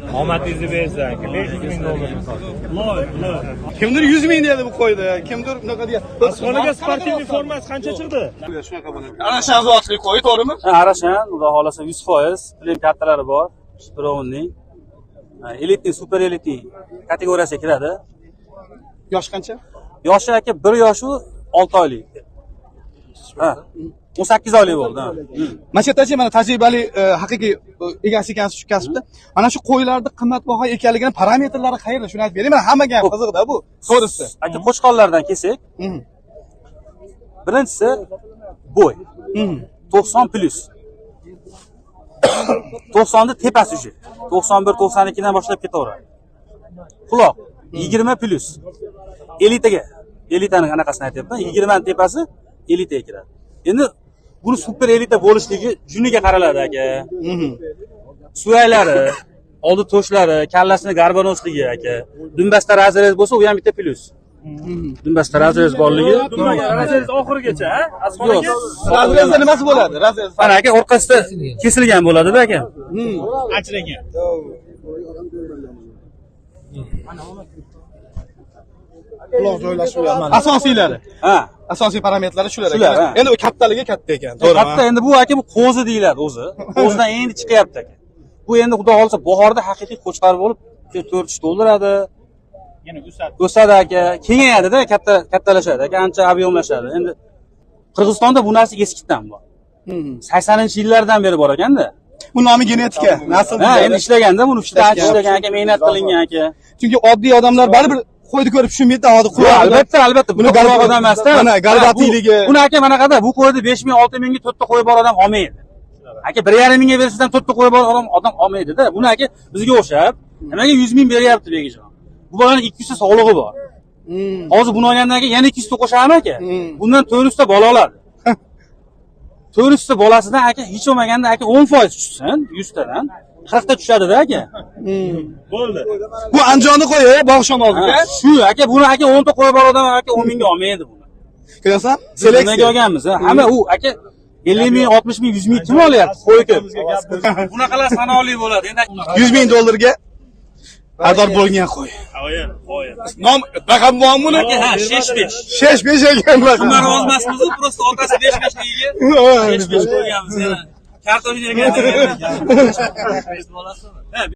Omadingizni bersin aka, 500 ming dollar. Kimdir 100 ming deydi bu qo'ydi, kimdir unaqa deydi. Asxonaga спортивный formasi qancha chiqdi? Shunaqa bo'ladi. Arashan zotli qo'y, to'g'rimi? Ha, Arashan, xudo xohlasa 100%, племя kattalari bor, Brownning. Элитный, супер элитный kategoriyasiga kiradi. Yosh qancha? Yoshi aka 1 yoshu 6 oylik. Ha. 18 oylik bo'ldi. Ha. Mana shu yerdachi, mana tajribali haqiqiy egasi ekansiz shu kasbda. Mana shu qo'ylarni qimmatbaho ekanligini parametrlari qayerda? Shuni aytib bering. Mana hammaga ham qiziqda bu. To'g'risi. Aka, qo'chqorlardan kelsak, birinchisi bo'y. 90 плюс. 90 ni tepasi уже. 91, 92 dan boshlab ketaveradi. Quloq 20 плюс. Elitaga, elitani anaqasini aytyapman. 20 ni tepasi elitaga kiradi. Endi buni super elita bo'lishligi juniga qaraladi aka. Suyaklari, oldi to'shlari, kallasini горбонос ligi aka. Dumbasida разрез bo'lsa, u ham bitta плюс. Dumbasida разрез borligi. Разрез oxirigacha, ha? Asxonaga? Yo'q. Разрез da nimasi bo'ladi? Разрез. Mana aka, orqasida kesilgan bo'ladi-da aka. Ajragan. Quloq joylashuvi ham mana. Asosiylari. Ha. Asosiy parametrlari shular Shular, ekan. ha. Endi u kattaligi katta ekan, to'g'rimi? Katta, endi bu aka, bu qo'zi deyiladi o'zi. Qo'zidan endi chiqyapti aka. Bu endi xudo xohlasa bahorda haqiqiy qo'chqor bo'lib 4 to'ldiradi. Yana o'sadi. O'sadi aka, kengayadi-da, katta kattalashadi aka, ancha объём lashadi. Endi Qirg'izistonda bu narsa eskidan bor. 80-yillardan beri bor ekanda. Bu nomi genetika, nasl Ha, deyiladi. endi ishlaganda buni ustida ancha Ishlashgan. ishlagan aka, mehnat qilingan aka. Chunki oddiy odamlar baribir qo'yni ko'rib tushunmaydi, hozir Yo'q, quloq. albatta, albatta. Buni Buni quloq odam emasda. Mana garbatliyligi. Buni aka manaqada, bu qo'yni 5 ming, 6 mingga to'rtta qo'y bor odam olmaydi. Aka, 1,5 mingga bersangiz ham to'rtta qo'y bor odam olmaydi-da. Buni aka bizga o'xshab, nimaga 100 ming beryapti Begijon? Bu bolani 200 ta sog'lig'i bor. Hozir buni olgandan keyin yana 200 ta qo'shamiz aka. Bundan 400 ta bola oladi. 400 ta bolasidan aka hech bo'lmaganda aka 10% tushsin, 100 tadan 40 ta tushadi-da aka. Bo'ldi. Bu Andijonni qo'yi, bog' shamolga. Ha, shu aka, buni aka 10 ta qo'y bor odam aka 10 mingga olmaydi buni. Ko'rasan? Biz nimaga Seleksiya. olganmiz? Ha? Hamma u aka 50 ming, 60 ming, 100 ming kim olyapti? Qo'y ko'p. Bunaqalar sanoqli bo'ladi. Endi 100 ming dollarga xaridor bo'lgan qo'y. Qo'yin, qo'yin. Nom raqam bormi buni? Aka, ha, 6-5. 6-5 ekan. Umar ozmasmiz, просто otasi 5-5 ligiga 5-5 qo'yganmiz yana. Kartoshka yegan. Ha.